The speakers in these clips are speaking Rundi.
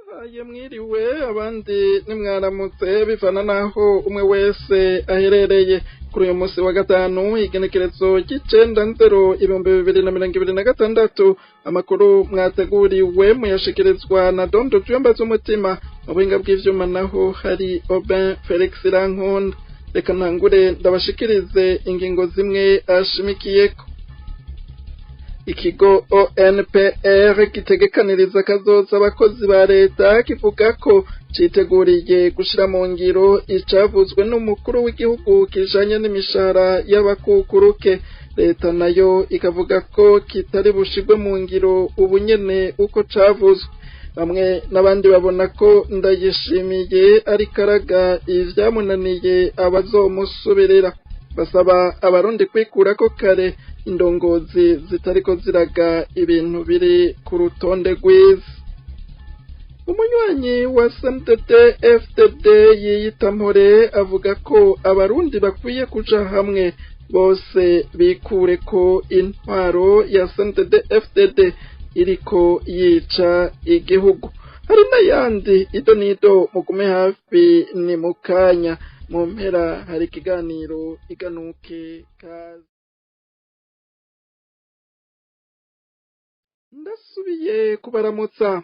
Ndabahaye mwiriwe, abandi nimwaramutse, bivana naho umwe wese aherereye. Kuri uyu munsi wa gatanu, igenekerezo ry'9/0/2026, amakuru mwateguriwe muyashikirizwa na Dondo Tuyomba z'umutima. Mu buhinga bw'ivyuma naho hari Aubin Felix Rankunda. Reka ntangure ndabashikirize ingingo zimwe ashimikiyeko. Ikigo ONPR gitegekaniriza kazoza abakozi ba leta kivuga ko citeguriye gushira mu ngiro icavuzwe n'umukuru w'igihugu kijanye n'imishahara y'abakukuruke. Leta nayo ikavuga ko kitari bushirwe mu ngiro ubunyene uko cavuzwe. Bamwe n'abandi babona ko Ndayishimiye ariko araga ivyamunaniye abazomusubirira. Basaba Abarundi kwikurako kare indongozi zitariko ziraga ibintu biri ku rutonde rwiza. Umunywanyi wa CNDD FDD yiyita Mpore avuga ko Abarundi bakwiye kuja hamwe bose bikure ko intwaro ya CNDD FDD iriko yica igihugu. Hari n'ayandi, ido nido, mugume hafi, ni mukanya. Mu mpera hari ikiganiro iganuke kaze. Ndasubiye kubaramutsa.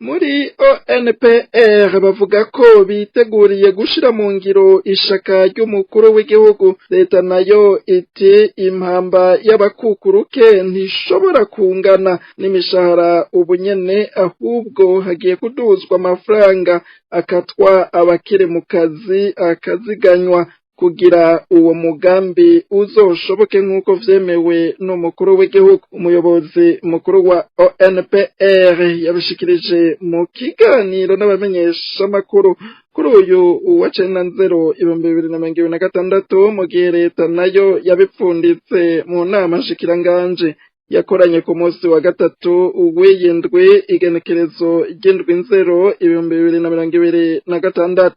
Muri ONPR bavuga ko biteguriye gushira mu ngiro ishaka ry'umukuru w'igihugu. Leta nayo iti impamba y'abakukuruke ntishobora kungana n'imishahara ubunyene, ahubwo hagiye kuduzwa amafaranga akatwa abakiri mu kazi akaziganywa kugira uwo mugambi uzoshoboke nk'uko vyemewe n'umukuru w'igihugu. Umuyobozi mukuru wa ONPR yabishikirije mu kiganiro n'abamenyeshamakuru kuri uyu wa 9/0/2026, mu gihe leta nayo yabipfunditse mu nama nshikiranganji yakoranye ku munsi wa gatatu w'iyindwi, igenekerezo ry'7/0/2026.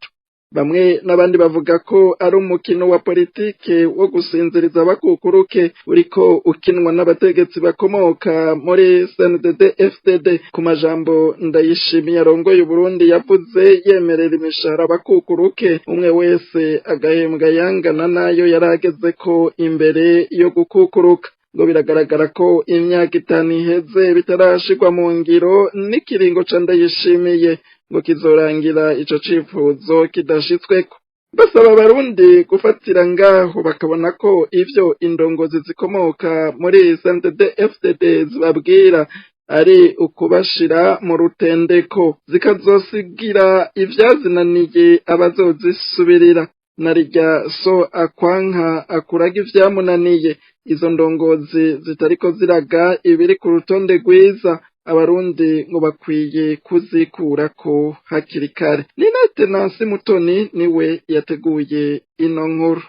Bamwe n'abandi bavuga ko ari umukino wa politike wo gusinziriza abakukuruke uriko ukinwa n'abategetsi bakomoka muri CNDD FDD, ku majambo Ndayishimiye arongoye Uburundi yavuze yemerera imishahara abakukuruke, umwe wese agahembwa yangana nayo yarageze ko imbere yo gukukuruka. Ngo biragaragara ko imyaka 5 iheze bitarashirwa mu ngiro, n'ikiringo ca Ndayishimiye ngo kizorangira ico cifuzo kidashitsweko. Basaba Abarundi gufatira ngaho bakabona ko ivyo indongozi zikomoka muri CNDD FDD zibabwira ari ukubashira mu rutendeko, zikazosigira ivyazinaniye abazozisubirira. Narirya so akwanka akuraga ivyamunaniye, izo ndongozi zitariko ziraga ibiri ku rutonde rwiza, Abarundi ngo bakwiye kuzikurako hakiri kare. Ninete Nansi Mutoni niwe yateguye ino nkuru.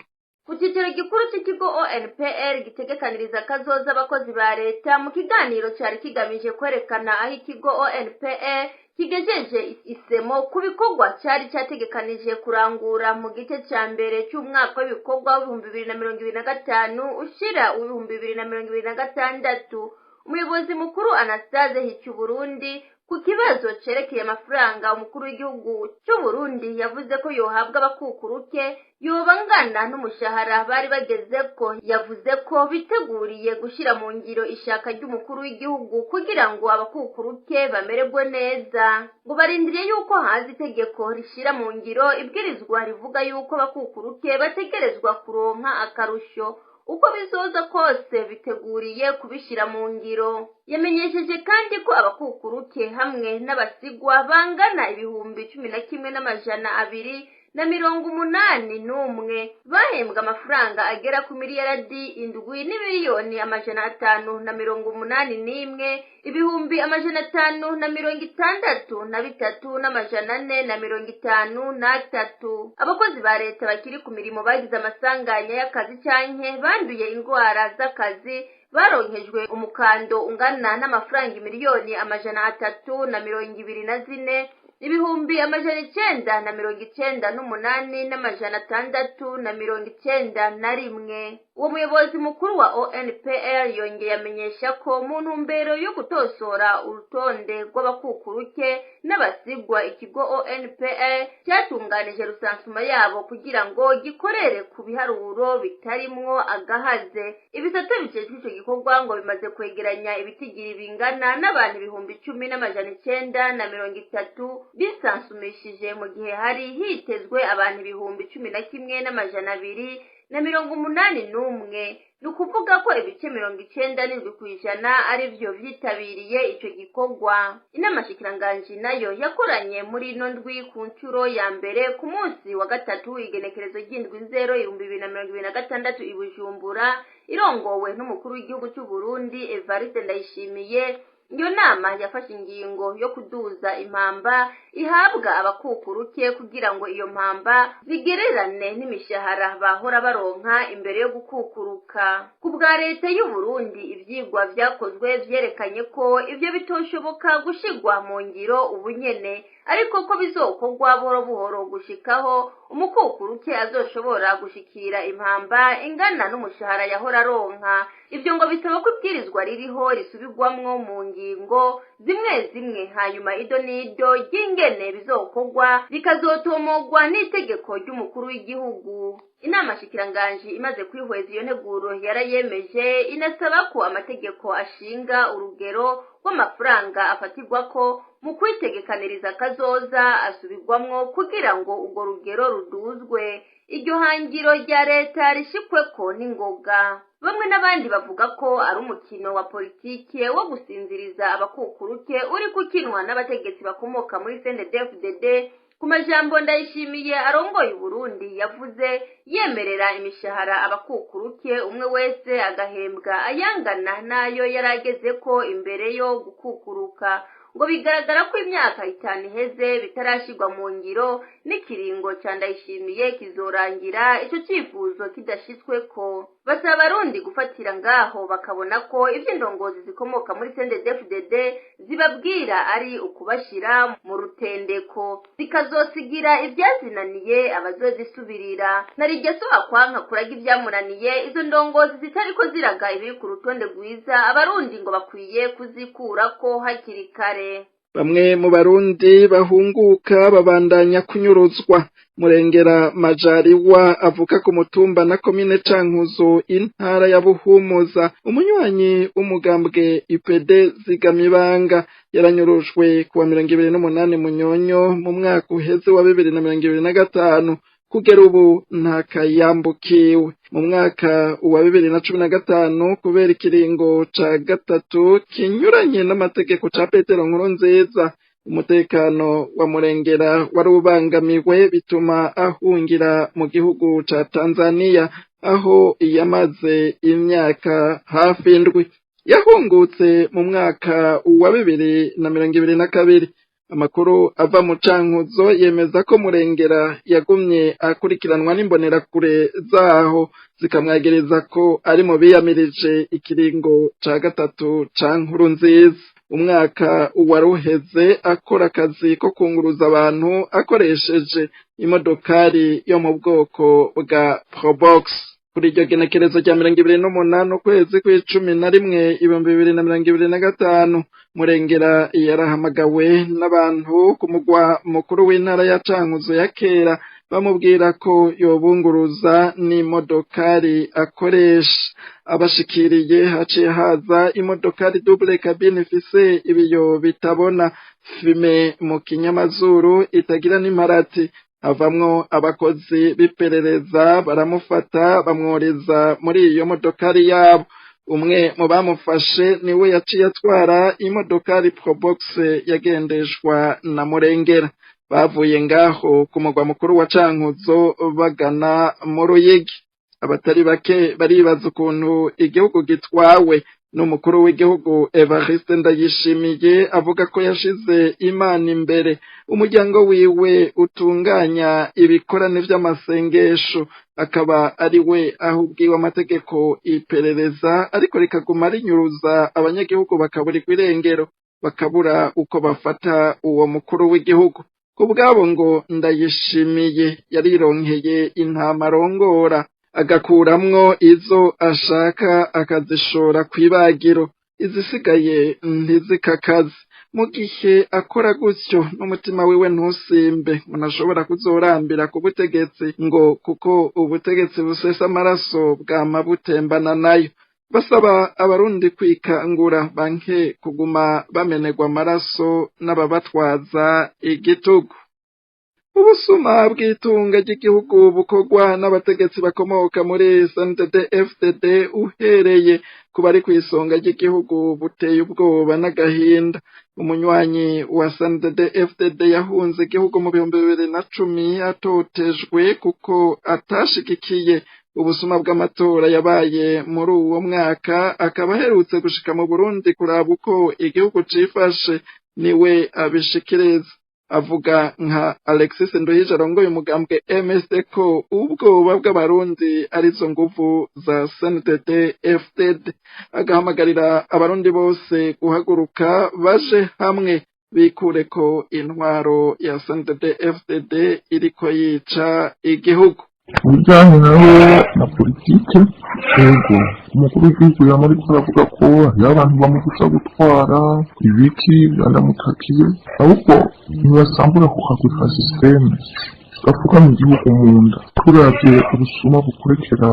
Ku cyicaro gikuru cy'ikigo ONPR gitegekaniriza kazoza abakozi ba leta, mu kiganiro cyari kigamije kwerekana aho ikigo ONPR kigejeje isemo ku bikorwa cyari cyategekanije kurangura mu gice cya mbere cy'umwaka w'ibikorwa w'2025 ushira 2026, umuyobozi mukuru Anastase Hicuburundi, ku kibazo cerekeye amafaranga umukuru w'igihugu cy'u Burundi yavuze ko yohabwa abakukuruke yoba angana n'umushahara bari bageze ko, yavuze ko biteguriye gushyira mu ngiro ishaka ry'umukuru w'igihugu kugira ngo abakukuruke bamererwe neza. Ngo barindiriye yuko haza itegeko rishyira mu ngiro ibwirizwa rivuga yuko abakukuruke bategerezwa kuronka akarusho. Uko bizoza kose biteguriye kubishyira mu ngiro. Yamenyesheje kandi ko abakukuruke hamwe n'abasigwa bangana 11,281 bahembwa amafaranga agera ku miliyaradi 7,581,563,463. Abakozi ba leta bakiri ku mirimo bagize amasanganya y'akazi canke banduye indwara z'akazi baronkejwe umukando ungana n'amafaranga 324,998,698. Uwo muyobozi mukuru wa ONPR yongeye amenyesha ko mu ntumbero yo gutosora urutonde rw'abakukuruke n'abasigwa, ikigo ONPR cyatunganije recensement yabo kugira ngo gikorere ku biharuro bitarimwo agahaze. Ibisate bijejwe ico gikorwa ngo bimaze kwegeranya ibitigiri bingana n'abantu 10,930 bisansumishije, mu gihe hari hitezwe abantu 11,281. Ni ukuvuga ko ibice 97% arivyo vyitabiriye ico gikorwa. Inama shikiranganji nayo yakoranye muri ino ndwi ku nshuro ya mbere ku munsi wa gatatu, igenekerezo ry'7/0/2026, i Bujumbura, irongowe n'umukuru w'igihugu c'u Burundi Evariste Ndayishimiye. Iyo nama yafashe ingingo yo kuduza impamba ihabwa abakukuruke kugira ngo iyo mpamba zigererane n'imishahara bahora baronka imbere yo gukukuruka. Ku bwa leta y'u Burundi, ivyigwa vyakozwe vyerekanye ko ivyo bitoshoboka gushigwa mu ngiro ubunyene, ariko ko bizokorwa buhoro buhoro gushikaho umukukuruke azoshobora gushikira impamba ingana n'umushahara yahora aronka. Ivyo ngo bisaba ko ibwirizwa ririho risubirwamwo mu ngingo zimwe zimwe, hanyuma ido n'ido ry'ingene bizokorwa rikazotomogwa n'itegeko ry'umukuru w'igihugu. Inama shikiranganji imaze kwihweza iyo nteguro yarayemeje, inasaba ko amategeko ashinga urugero rw'amafaranga afatirwako mu kwitegekaniriza akazoza asubirwamwo kugira ngo urwo rugero ruduzwe, iryo hangiro rya leta rishikweko n'ingoga. Bamwe n'abandi bavuga ko ari umukino wa politike wo gusinziriza abakukuruke uri gukinwa n'abategetsi bakomoka muri CNDD-FDD, ku majambo Ndayishimiye arongoye Uburundi yavuze yemerera imishahara abakukuruke, umwe wese agahembwa ayangana n'ayo yari ageze ko imbere yo gukukuruka. Ngo bigaragara ko imyaka 5 iheze bitarashirwa mu ngiro, n'ikiringo ca Ndayishimiye kizorangira ico cifuzo kidashitsweko. Basaba Abarundi gufatira ngaho bakabona ko ivyo indongozi zikomoka muri CNDD-FDD zibabwira ari ukubashira mu rutendeko, zikazosigira ivyazinaniye abazozisubirira. Narirya so akwanka kuraga ivyamunaniye, izo ndongozi zitariko ziraga ibiri ku rutonde rwiza, Abarundi ngo bakwiye kuzikurako hakiri kare. Bamwe mu Barundi bahunguka babandanya kunyuruzwa. Murengera Majariwa avuka ku mutumba na komine Cankuzo, intara ya Buhumuza, umunywanyi w'umugambwe UPD Zigamibanga, yaranyurujwe kuwa 28 Munyonyo mu mwaka uheze wa 2025. Kugera ubu ntakayambukiwe. Mu mwaka wa 2015, kubera ikiringo ca gatatu kinyuranye n'amategeko ca Petero Nkurunziza, umutekano wa Murengera wari ubangamiwe, bituma ahungira mu gihugu ca Tanzania, aho yamaze imyaka hafi 7. Yahungutse mu mwaka wa 2022. Amakuru ava mu Cankuzo yemeza ko Murengera yagumye akurikiranwa n'imbonerakure zaho, zikamwagereza ko ari mu biyamirije ikiringo ca gatatu ca Nkurunziza. Umwaka waruheze akora akazi ko kunguruza abantu akoresheje imodokari yo mu bwoko bwa Probox. Kuri iryo genekerezo rya 28 ukwezi kw'icumi na rimwe 2025, Murengera yarahamagawe n'abantu ku mugwa mukuru w'intara ya Cankuzo ya kera, bamubwira ko yobunguruza n'imodokari akoresha. Abashikiriye haciye haza imodokari double cabine ifise ibiyo bitabona, fumé mu kinyamazuru, itagira n'imparati, havamwo abakozi b'iperereza, baramufata bamworeza muri iyo modokari yabo. Umwe mu bamufashe niwe yaciye atwara imodokari Probox yagendeshwa na Murengera. Bavuye ngaho ku mugwa mukuru wa Cankuzo bagana mu Ruyigi. Abatari bake baribaza ukuntu igihugu gitwawe n'umukuru w'igihugu Evariste Ndayishimiye avuga ko yashize Imana imbere, umuryango wiwe utunganya ibikorane vy'amasengesho, akaba ari we aho ubwiwe amategeko iperereza ariko rikaguma rinyuruza abanyagihugu, bakaburirwa irengero, bakabura uko bafata uwo mukuru w'igihugu. Ku bwabo ngo Ndayishimiye yarironkeye intama arongora. Agakuramwo izo ashaka akazishora kw'ibagiro, izisigaye ntizikakaze. Mu gihe akora gutyo n'umutima wiwe ntusimbe, ngo ntashobora kuzorambira ku butegetsi, ngo kuko ubutegetsi busesa amaraso bwama butembana nayo. Basaba Abarundi kwikangura, banke kuguma bamenerwa amaraso n'ababatwaza igitugu. Ubusuma bw'itunga ry'igihugu bukorwa n'abategetsi bakomoka muri CNDD FDD, uhereye ku bari kw'isonga ry'igihugu, buteye ubwoba n'agahinda. Umunywanyi wa CNDD FDD yahunze igihugu mu 2010 atotejwe kuko atashigikiye ubusuma bw'amatora yabaye muri uwo mwaka, akaba aherutse gushika mu Burundi kuraba uko igihugu cifashe, niwe abishikiriza. Avuga nka Alexis Nduhije arongoye umugambwe MSD ko ubwoba bw'Abarundi arizo nguvu za CNDD FDD, agahamagarira Abarundi bose guhaguruka baje hamwe bikureko intwaro ya CNDD FDD iriko yica igihugu. Mu bijyanye nawe na politike, yego, umukuru w'igihugu yama ariko aravuga ko hariho abantu bamubuza gutwara ibiki bandamutakiye, ahubwo ntibasambura ku kagwi ka système gafuka mu gihugu mu nda. Turavye ubusuma bukurekera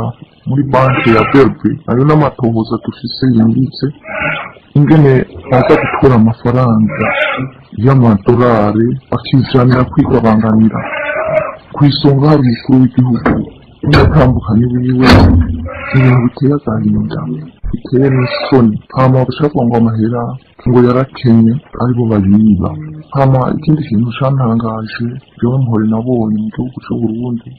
muri banki ya BRB, ayo n'amatohoza dufise yimbitse, ingene baza gutora amafaranga y'amadolari bakijanira kwigabanganira, ku isonga hari umukuru w'igihugu n'umutambukanyi wiwe. Ibintu biteye agahinda, biteye n'isoni. Hama bashaka ngo amahera ngo yarakenye, aribo bayiba. Hama ikindi kintu cantangaje jewe mpore nabonye mu gihugu c'Uburundi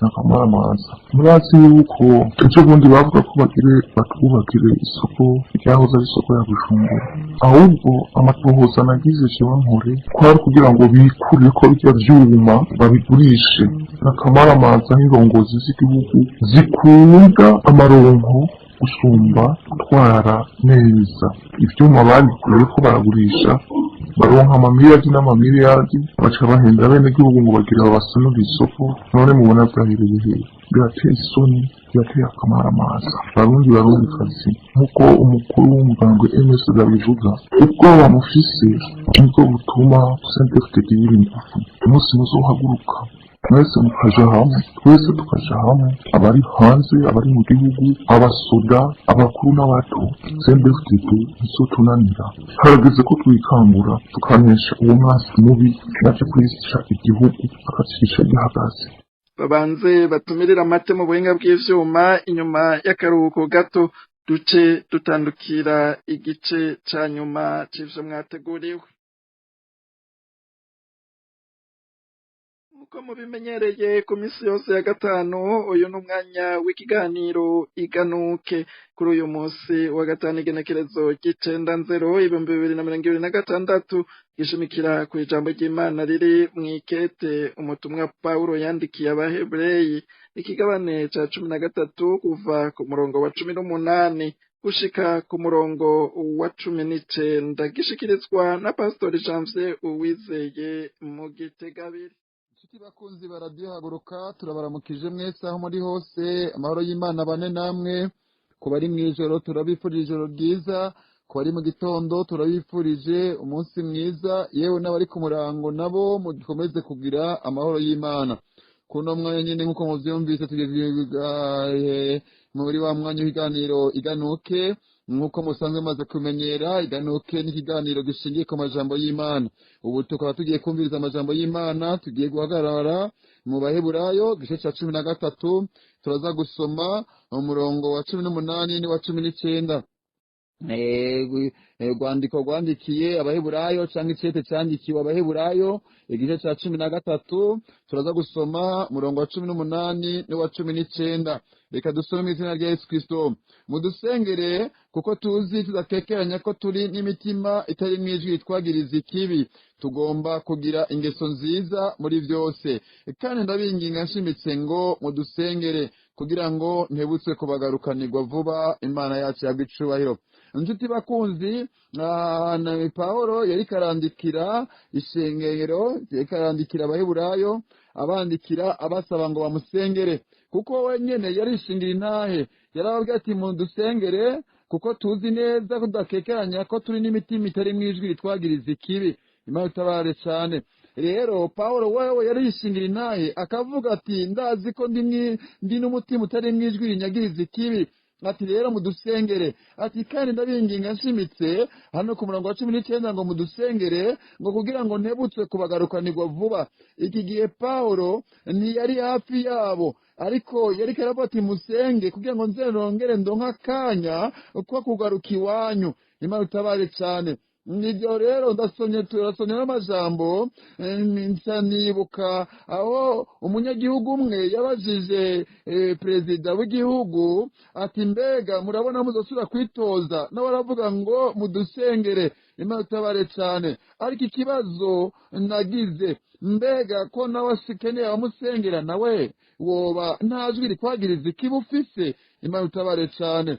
n'akamaramaza. Murazi yuko ejo bundi bavuga ko bagire batwubakire isoko ryahoze ari isoko ya Bujumbura. Ahubwo amatohoza nagize jewe mpore kwari kugira ngo bikure ko birya vyuma babigurishe. N'akamaramaza nk'indongozi z'igihugu zikunda amaronko gusumba gutwara neza. Ivyuma babikuye ko baragurisha, baronka amamiliyardi n'amamiliyardi, baca bahenda abenegihugu ngo bagira babasunure isoko. None mubona vyahereye hehe? Birateye isoni, birateye akamaramaza. Barundi, Barundikazi, nk'uko umukuru w'umugambwe MSD abivuga, ubwoba mufise nibwo butuma CNDD-FDD yiba ingufu. Umunsi muzohaguruka mwese mukaja hamwe, twese tukaja hamwe, abari hanze, abari mu gihugu, abasoda, abakuru n'abato, CNDD-FDD ntizotunanira. Harageze ko twikangura tukanesha uwo mwasi mubi yaje kwica igihugu, akacisha gihagaze. Babanze batumirira amate mu buhinga bw'ivyuma. Inyuma y'akaruhuko gato duce dutandukira igice ca nyuma c'ivyo mwateguriwe. Uko mubimenyereye ku minsi yose ya gatanu, uyu ni umwanya w'ikiganiro Iganuke. Kuri uyu munsi wa gatanu, igenekerezo ry'9/0/2026, gishimikira ku ijambo ry'Imana riri mw'ikete umutumwa Pawulo yandikiye Abahebureyi, ikigabane ca 13, kuva ku murongo wa 18 gushika ku murongo wa 19, gishikirizwa na Pastori Janvier Uwizeye mu Gitegabiri. Inshuti bakunzi ba Radiyo Haguruka, turabaramukije mwese aho muri hose. Amahoro y'Imana bane namwe. Ku bari mu ijoro turabifurije ijoro ryiza, ku bari mu gitondo turabifurije umunsi mwiza, yewe n'abari ku murango nabo mukomeze kugira amahoro y'Imana. Kuno mwanya nyine, nk'uko muvyumvise, tugeze muri wa mwanya w'ikiganiro Iganuke. Nk'uko musanzwe mumaze kumenyera, Iganuke n'ikiganiro gishingiye ku majambo y'Imana. Ubu tukaba tugiye kumviriza amajambo y'Imana. Tugiye guhagarara mu Baheburayo igice ca 13, turaza gusoma umurongo wa 18 n'uwa 19. Rwandiko rwandikiye Abaheburayo canke icete candikiwe Abaheburayo, igice ca 13, turaza gusoma umurongo wa 18 n'uwa 19. Reka dusome mu izina rya Yesu Kristo. Mudusengere, kuko tuzi tudakekeranya ko turi n'imitima itari mu ijwi twagiriza ikibi. Tugomba kugira ingeso nziza muri byose. Kandi ndabinginga nshimitse ngo mudusengere, kugira ngo ntebutse kubagarukanirwa vuba. Imana yacu yagwa icubahiro. Inshuti bakunzi, Pawulo yariko arandikira ishengero, yariko arandikira Abaheburayo, abandikira abasaba ngo bamusengere, kuko wenyene yarishingira intahe. Yarababwiye ati: "Mudusengere, kuko tuzi neza ko tudakekeranya ko turi n'imitima itari mw'ijwi ritwagiriza ikibi." Imana itabare cane. Rero Pawulo wewe yarishingira intahe, akavuga ati: "Ndazi ko ndi n'umutima utari mw'ijwi rinyagiriza ikibi." Ati: "Rero mudusengere." Ati: "Kandi ndabinginga nshimitse," hano ku murongo wa 19, ngo mudusengere, ngo kugira ngo ntebutswe kubagarukanirwa vuba. Iki gihe Pawulo ntiyari hafi yabo, ariko yariko aravuga ati: "Musenge kugira ngo nze nongere ndonke akanya ko kugaruka iwanyu." Imana itabare cane. Nibyo rero ndasomye, turasomye n'amajambo, nca nibuka aho umunyagihugu umwe yabajije perezida w'igihugu ati: "Mbega murabona muzosubira kwitoza?" Nawe aravuga ngo mudusengere. Imana itabare cane. Ariko ikibazo nagize, mbega ko nawe akeneye abamusengera, nawe woba nta jwi rikwagiriza ikiba ufise? Imana itabare cane.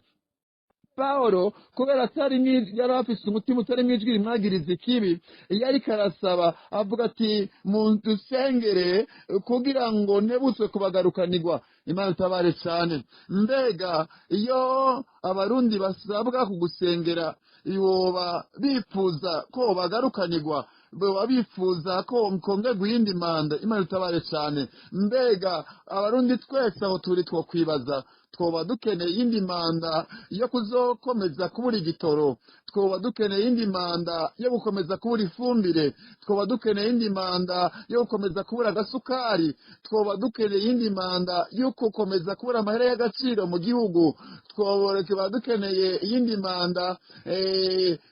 Pawulo, kubera atari yari afise umutima utari mw'ijwi rimwagiriza ikibi, iyo ariko arasaba avuga ati: "Mudusengere kugira ngo ntebutswe kubagarukanirwa." Imana itabare cane. Mbega iyo Abarundi basabwa kugusengera, yoba bifuza ko bagarukanirwa? Boba bifuza ko kongerwa iyindi manda? Imana itabare cane. Mbega Abarundi twese aho turi twokwibaza, twoba dukeneye iyindi manda yo kuzokomeza kubura igitoro? Twoba dukeneye iyindi manda yo gukomeza kubura ifumbire? Twoba dukeneye iyindi manda yo gukomeza kubura agasukari? Twoba dukeneye iyindi manda yo gukomeza kubura amahera y'agaciro mu gihugu? Twoba dukeneye iyindi manda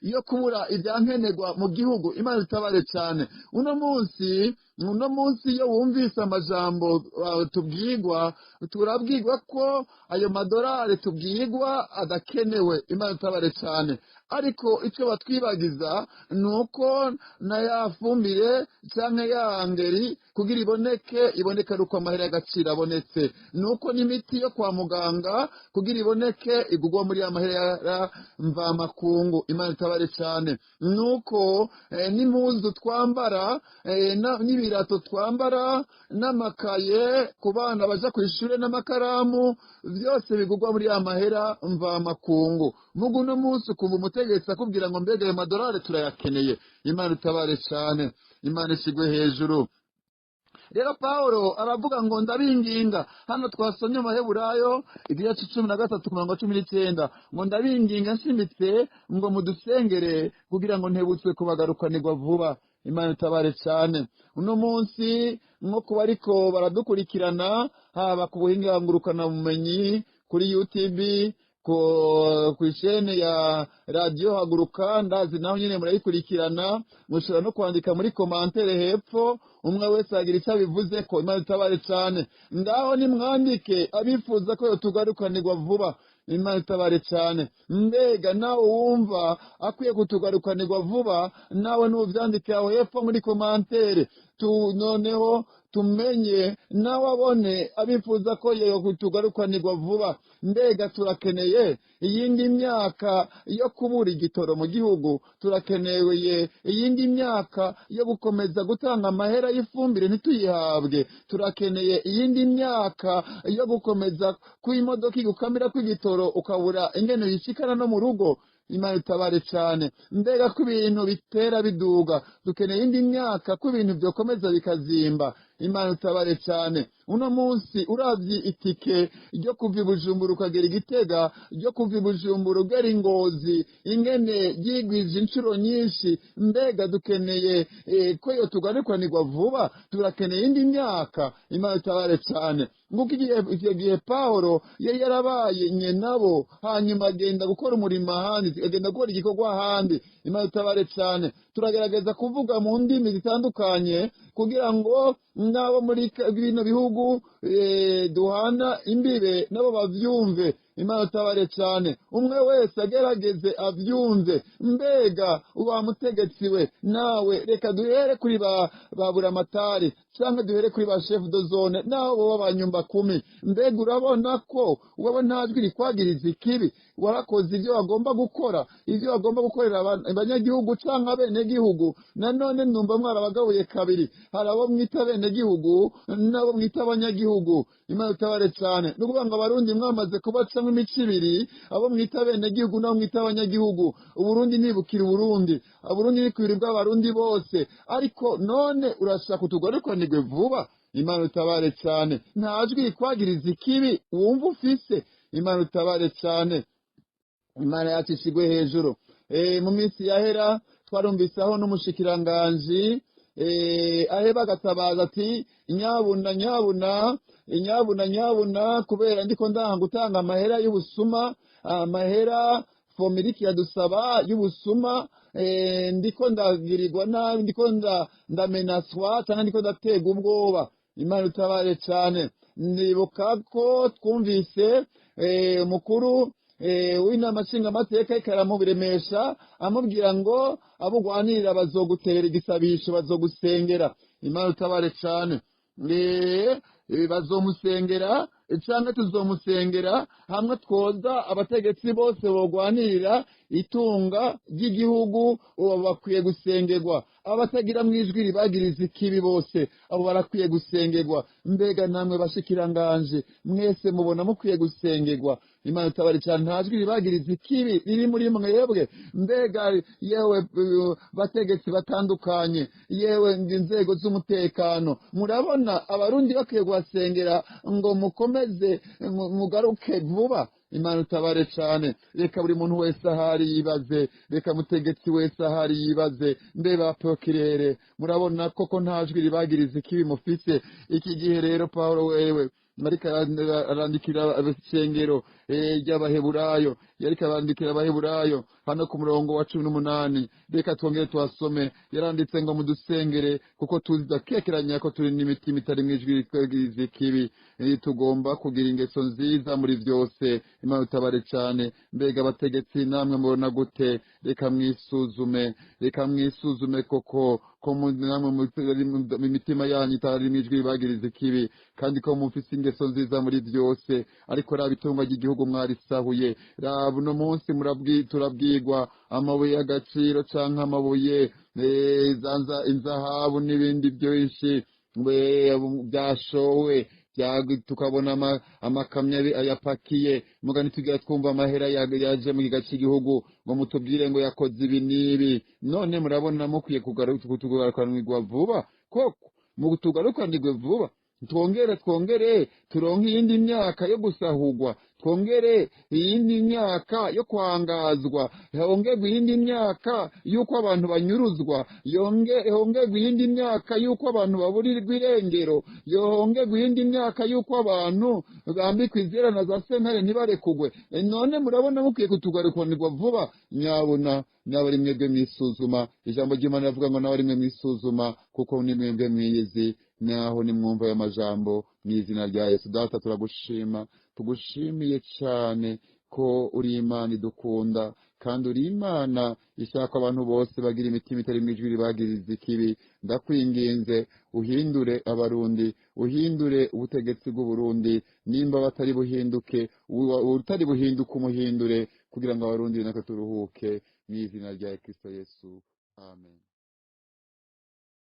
yo kubura ibyankenerwa mu gihugu? Imana itabare cyane. Uno munsi iyo wumvise amajambo tubwirwa, turabwirwa ko ayo madorari tubwirwa adakenewe. Imana itabare cyane. Ariko icyo batwibagiza ni uko na ya fumbire cyangwa ya engrais, kugira iboneke, iboneke ari uko amahera y'agaciro abonetse. Ni uko n'imiti yo kwa muganga, kugira iboneke, igurwa muri ya mahera mvamakungu. Imana itabare cyane. Ni uko n'impuzu twambara, n'ibirato twambara, n'amakaye ku bana baja ku ishure, n'amakaramu, byose bigurwa muri ya mahera mvamakungu. Mugu uno munsi ukumva umutegetsi akubwira ngo: "Mbega ayo madorari turayakeneye?" Imana itabare cyane. Imana ishigwe hejuru. Rero Pawulo aravuga ngo: "Ndabinginga." Hano twasomye mu Maheburayo igice 13 ku murongo wa 19, ngo: "Ndabinginga nshimitse ngo mudusengere kugira ngo ntebutswe kubagarukanirwa vuba." Imana itabare cyane. Uno munsi, nko kuba ariko baradukurikirana, haba ku buhinga ngurukanabumenyi kuri YouTube, ku ishene ya Radiyo Haguruka, ndazi naho nyine murayikurikirana, mushobora no kwandika muri commentaire hepfo, umwe wese agira icyo abivuze ko. Imana itabare cyane. Ngaho nimwandike abifuza ko tugarukanirwa vuba. Imana itabare cyane. Mbega nawe wumva akwiye kutugarukanirwa vuba, nawe nuvyandike aho hepfo muri commentaire, tu noneho tumenye, nawe abone abifuza ko tugarukanirwa vuba. Mbega turakeneye iyindi myaka yo kubura igitoro mu gihugu? Turakeneye iyindi myaka yo gukomeza gutanga amahera y'ifumbire ntituyihabwe? Turakeneye iyindi myaka yo gukomeza ko imodoka igukamira kw'igitoro, ukabura ingene uyishikana no mu rugo? Imana itabare cyane. Mbega ko ibintu bitera biduga, dukeneye indi myaka ko ibintu byokomeza bikazimba? Imana itabare cyane. Uno munsi uravye itike ryo kuva i Bujumbura ukagera Igitega, ryo kuva i Bujumbura ugera Ingozi, ingene ryigwije inshuro nyinshi, mbega dukeneye ko yo tugarukanirwa vuba? Turakeneye indi myaka? Imana itabare cyane. Nguko icyo gihe Pawulo yari yarabaye nabo, hanyuma agenda gukora umurimo ahandi, agenda gukora igikorwa ahandi. Imana itabare cyane. Turagerageza kuvuga mu ndimi zitandukanye kugira ngo n'abo muri bino bihugu. Duhana imbibe nabo bavyumve. Imana utabare cyane, umwe wese agerageze avyumve. Mbega wa mutegetsi we, nawe reka duhere kuri ba buramatari cyangwa duhere kuri ba chef de zone, naho boba banyumba kumi. Mbega urabona ko wowe nta jwi rikwagiriza ikibi, warakoze ibyo wagomba gukora, ibyo wagomba gukorera abanyagihugu cyangwa abenegihugu. Nanone numva mwarabagabuye kabiri, hari abo mwita abenegihugu n'abo mwita abanyagihugu. Imana utabare cyane. Ni ukuvuga ngo Abarundi mwamaze kubacamo imico ibiri, abo mwita abenegihugu n'abo mwita abanyagihugu. Uburundi nibukira Uburundi, Uburundi ni bw'Abarundi bose. Ariko none urashaka utugarukanirwe vuba. Imana utabare cyane. Nta jwi rikwagiriza ikibi wumva ufise. Imana utabare cyane. Imana yacu ishigwe hejuru. Mu minsi yahera twarumviseho n'umushikiranganji aheba agatabaza ati nyabuna nyabuna nyabuna nyabuna, kubera ndiko ndanga gutanga amahera y'ubusuma, amahera Fomiriki yadusaba y'ubusuma, ndiko ndagirirwa nabi, ndiko ndamenaswa cyangwa ndiko ndaterwa ubwoba. Imana utabare cyane. Ndibuka ko twumvise umukuru w'inama nshingamateka ikaramubiremesha, amubwira ngo abo ugwanirira bazogutera igisabisho, bazogusengera. Imana utabare cyane. Bazomusengera cyangwa tuzomusengera, hamwe twoza abategetsi bose bogwanirira itunga ry'igihugu, ubu bakwiye gusengerwa. Abatagira mu ijwi ribagiriza ikibi bose, abo barakwiye gusengerwa. Mbega namwe bashikiranganje mwese mubona mukwiye gusengerwa. Imana utabare cyane. Nta jwi ribagiriza ikibi riri muri mwebwe. Mbega yewe bategetsi batandukanye, yewe inzego z'umutekano, murabona Abarundi bakwiye guhasengera ngo mukomeze mugaruke vuba. Imana utabare cyane. Reka buri muntu wese ahari yibaze, reka mutegetsi wese ahari yibaze. Mbe prokirere, murabona koko nta jwi ribagiriza ikibi mufise iki gihe? Rero Paulo wewe ariko arandikira abasengero ry'Abaheburayo, yariko arandikira Abaheburayo hano ku murongo wa 18. Reka twongere tuhasome. Yaranditse ngo mudusengere, kuko tuzi dakekeranya ko turi n'imitima itari mu ijwi rikwagiriza ikibi, tugomba kugira ingeso nziza muri byose. Imana utabare cyane. Mbega abategetsi namwe mubona gute? Reka mwisuzume, reka mwisuzume koko ko namwe mu mitima yanyu itari mu ijwi ribagiriza ikibi, kandi ko mufise ingeso nziza muri byose. Ariko raba itunga ry'igihugu mwarisahuye. Raba uno munsi turabwirwa amabuye y'agaciro canke amabuye inzahabu n'ibindi byinshi byashowe, tukabona amakamyo ayapakiye. Mugani tugira twumva amahera yaje mu giga cy'igihugu, ngo mutubwire ngo yakoze ibi n'ibi. None murabona mukwiye kugarukanirwa vuba koko, mutugarukanirwe vuba, twongere twongere turonke iyindi myaka yo gusahugwa, twongere iyindi myaka yo kwangazwa, hongerwe iyindi myaka y'uko abantu banyuruzwa, hongerwe iyindi myaka y'uko abantu baburirwa irengero, hongerwe iyindi myaka y'uko abantu bambikwa izera na za sentare ntibarekugwe. None murabona mukwiye kutugarukanirwa vuba. Nyabuna nawe ari mwebwe mwisuzuma. Ijambo ry'Imana rivuga ngo nawe ari mwe mwisuzuma, kuko ni mwebwe mwiyizi. Naho nimwumva aya majambo mu izina rya Yesu. Data, turagushima, tugushimiye cyane ko uri Imana idukunda, kandi uri Imana ishaka abantu bose bagira imitima itari mu ijwi ribagiriza ikibi. Ndakwinginze uhindure Abarundi, uhindure ubutegetsi bw'Uburundi. Nimba batari buhinduke, utari buhinduke umuhindure, kugira ngo Abarundi natwe turuhuke mu izina rya Kristo Yesu. Amen.